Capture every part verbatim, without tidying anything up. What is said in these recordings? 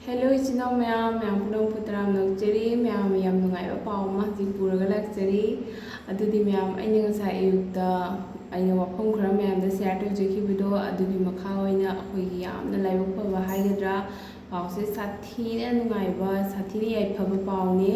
Hello ꯏꯆꯤꯟ ꯏꯅꯥꯎ ꯃꯌꯥꯝ, ꯃꯌꯥꯝ ꯄꯨꯝꯅꯃꯛꯄꯨ ꯇꯔꯥꯝꯅ ꯑꯣꯛꯆꯔꯤ꯫ ꯃꯌꯥꯝ ꯌꯥꯝ ꯅꯨꯡꯉꯥꯏꯕ ꯄꯥꯎ ꯑꯃ ꯍꯧꯖꯤꯛ ꯄꯨꯔꯒ ꯂꯥꯛꯆꯔꯤ꯫ ꯑꯗꯨꯗꯤ ꯃꯌꯥꯝ, ꯑꯩꯅ ꯉꯁꯥꯏ ꯑꯌꯨꯛꯇ ꯑꯩꯅ ꯋꯥꯐꯝ ꯈꯔ ꯃꯌꯥꯝꯗ ꯁꯤꯌꯔ ꯇꯧꯖꯈꯤꯕꯗꯣ, ꯑꯗꯨꯒꯤ ꯃꯈꯥ ꯑꯣꯏꯅ ꯑꯩꯈꯣꯏꯒꯤ ꯌꯥꯝꯅ ꯂꯥꯏꯕꯛ ꯐꯕ ꯍꯥꯏꯒꯗ꯭ꯔꯥ, ꯄꯥꯎꯁꯦ ꯁꯥꯊꯤꯅ ꯅꯨꯡꯉꯥꯏꯕ, ꯁꯥꯊꯤꯅ ꯌꯥꯏꯐꯕ ꯄꯥꯎꯅꯤ꯫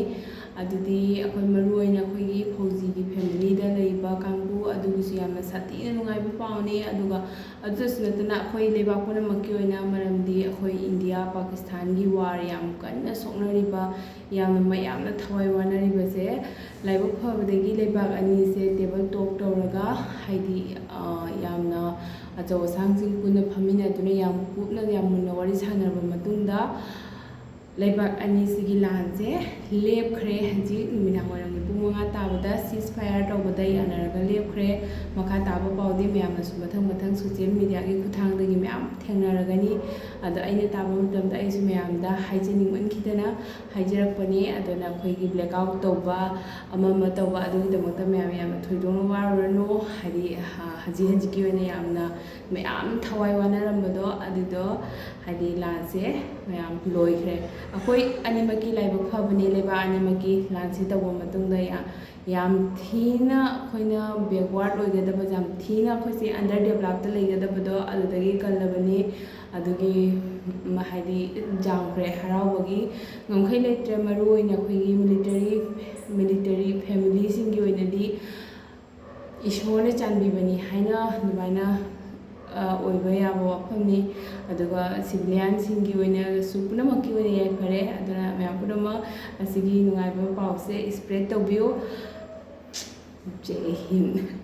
ꯑꯗꯨꯗꯤ ꯑꯩꯈꯣꯏ ꯃꯔꯨ ꯑꯣꯏꯅ ꯑꯩꯈꯣꯏꯒꯤ ꯐꯧꯖꯤꯒꯤ ꯐꯦꯃꯤꯂꯤꯗ ꯂꯩꯕ ꯀꯥꯡꯕꯨ ꯑꯗꯨꯒꯤꯁꯨ ꯌꯥꯝꯅ ꯁꯥꯊꯤꯅ ꯅꯨꯡꯉꯥꯏꯕ ꯄꯥꯎꯅꯤ꯫ ꯑꯗꯨꯒ ꯑꯗꯨꯗꯁꯨ ꯅꯠꯇꯅ ꯑꯩꯈꯣꯏ ꯂꯩꯕꯥꯛ ꯄꯨꯝꯅꯃꯛꯀꯤ ꯑꯣꯏꯅ, ꯃꯔꯝꯗꯤ ꯑꯩꯈꯣꯏ ꯏꯟꯗꯤꯌꯥ ꯄꯥꯀꯤꯁꯇꯥꯟꯒꯤ ꯋꯥꯔ ꯌꯥꯝ ꯀꯟꯅ ꯁꯣꯛꯅꯔꯤꯕ, ꯌꯥꯝꯅ ꯃꯌꯥꯝꯅ ꯊꯋꯥꯏ ꯋꯥꯅꯔꯤꯕꯁꯦ, ꯂꯥꯏꯕꯛ ꯐꯕꯗꯒꯤ ꯂꯩꯕꯥꯛ ꯑꯅꯤꯁꯦ ꯇꯦꯕꯜ ꯇꯣꯛ ꯇꯧꯔꯒ, ꯍꯥꯏꯗꯤ, ꯑ, ꯌꯥꯝꯅ ꯑꯆꯧ ꯑꯁꯥꯡꯁꯤꯡ ꯄꯨꯟꯅ ꯐꯝꯃꯤꯟꯅꯗꯨꯅ ꯌꯥꯝ ꯀꯨꯞꯅ, ꯌꯥꯝ ꯃꯨꯟꯅ ꯋꯥꯔꯤ ꯁꯥꯟꯅꯔꯕ ꯃꯇꯨꯡꯗ, ꯂꯩꯕꯥꯛ ꯑꯅꯤꯁꯤꯒꯤ ꯂꯥꯟꯁꯦ ꯂꯦꯞꯈ꯭ꯔꯦ꯫ ꯍꯧꯖꯤꯛ ꯅꯨꯃꯤꯗꯥꯡ ꯋꯥꯏꯔꯝꯒꯤ ꯄꯨꯡ ꯃꯉꯥ ꯇꯥꯕꯗ ꯁꯤꯁ ꯐꯥꯌꯔ ꯇꯧꯕꯗ ꯌꯥꯅꯔꯒ ꯂꯦꯞꯈ꯭ꯔꯦ꯫ ꯃꯈꯥ ꯇꯥꯕ ꯄꯥꯎꯗꯤ ꯃꯌꯥꯝꯅꯁꯨ ꯃꯊꯪ ꯃꯊꯪ ꯁꯣꯁꯤꯌꯦꯜ ꯃꯤꯗꯤꯌꯥꯒꯤ ꯈꯨꯠꯊꯥꯡꯗꯒꯤ ꯃꯌꯥꯝ ꯊꯦꯡꯅꯔꯒꯅꯤ꯫ ꯑꯗꯣ ꯑꯩꯅ ꯇꯥꯕ ꯃꯇꯝꯗ ꯑꯩꯁꯨ ꯃꯌꯥꯝꯗ ꯍꯥꯏꯖꯅꯤꯡꯃꯟꯈꯤꯗꯅ ꯍꯥꯏꯖꯔꯛꯄꯅꯦ꯫ ꯑꯗꯨꯅ ꯑꯩꯈꯣꯏꯒꯤ ꯕ꯭ꯂꯦꯛ ꯑꯥꯎꯠ ꯇꯧꯕ, ꯑꯃ ꯑꯃ ꯇꯧꯕ, ꯑꯗꯨꯒꯤꯗꯃꯛꯇ ꯃꯌꯥꯝ ꯌꯥꯝꯅ ꯊꯣꯏꯗꯣꯛꯅ ꯋꯥꯔꯨꯔꯅꯨ꯫ ꯍꯥꯏꯗꯤ, ꯍ-, ꯍꯧꯖꯤꯛ ꯍꯧꯖꯤꯛꯀꯤ ꯑꯣꯏꯅ ꯌꯥꯝꯅ ꯃꯌꯥꯝ ꯊꯋꯥꯏ ꯋꯥꯅꯔꯝꯕꯗꯣ, ꯑꯗꯨꯗꯣ, ꯍꯥꯏꯗꯤ, ꯂꯥꯟꯁꯦ ꯃꯌꯥꯝ ꯂꯣꯏꯈ꯭ꯔꯦ꯫ ꯑꯩꯈꯣꯏ ꯑꯅꯤꯃꯛꯀꯤ ꯂꯥꯏꯕꯛ ꯐꯕꯅꯦ, ꯂꯩꯕꯥꯛ ꯑꯅꯤꯃꯛꯀꯤ ꯂꯥꯟꯁꯦ ꯇꯧꯕ ꯃꯇꯨꯡꯗ ꯌꯥ-, ꯌꯥꯝ ꯊꯤꯅ ꯑꯩꯈꯣꯏꯅ ꯕꯦꯛꯋꯥꯔꯗ ꯑꯣꯏꯒꯗꯕ, ꯌꯥꯝ ꯊꯤꯅ ꯑꯩꯈꯣꯏꯁꯦ ꯑꯟꯗꯔ ꯗꯦꯕꯂꯞꯇ ꯂꯩꯒꯗꯕꯗꯣ, ꯑꯗꯨꯗꯒꯤ ꯀꯜꯂꯕꯅꯤ꯫ ꯑꯗꯨꯒꯤ, ꯎꯝ, ꯍꯥꯏꯗꯤ, ꯌꯥꯝꯈ꯭ꯔꯦ ꯍꯔꯥꯎꯕꯒꯤ ꯉꯝꯈꯩ ꯂꯩꯇ꯭ꯔꯦ꯫ ꯃꯔꯨ ꯑꯣꯏꯅ ꯑꯩꯈꯣꯏꯒꯤ ꯃꯤꯂꯤꯇꯔꯤ, ꯃꯤꯂꯤꯇꯔꯤ ꯐꯦꯃꯤꯂꯤꯁꯤꯡꯒꯤ ꯑꯣꯏꯅꯗꯤ ꯏꯁꯣꯔꯅ ꯆꯥꯟꯕꯤꯕꯅꯤ ꯍꯥꯏꯅ ꯑꯗꯨꯃꯥꯏꯅ, ꯑ, ꯑꯣꯏꯕ ꯌꯥꯕ ꯋꯥꯐꯝꯅꯤ꯫ ꯑꯗꯨꯒ ꯁꯤꯚꯤꯂꯤꯌꯥꯟꯁꯤꯡꯒꯤ ꯑꯣꯏꯅꯁꯨ ꯄꯨꯝꯅꯃꯛꯀꯤ ꯑꯣꯏꯅ ꯌꯥꯏꯐꯔꯦ꯫ ꯑꯗꯨꯅ ꯃꯌꯥꯝ ꯄꯨꯝꯅꯃꯛ ꯑꯁꯤꯒꯤ ꯅꯨꯡꯉꯥꯏꯕ ꯄꯥꯎꯁꯦ ꯁ꯭ꯄ꯭ꯔꯦꯗ ꯇꯧꯕꯤꯌꯨ꯫ ꯖꯩ ꯍꯤꯟ꯫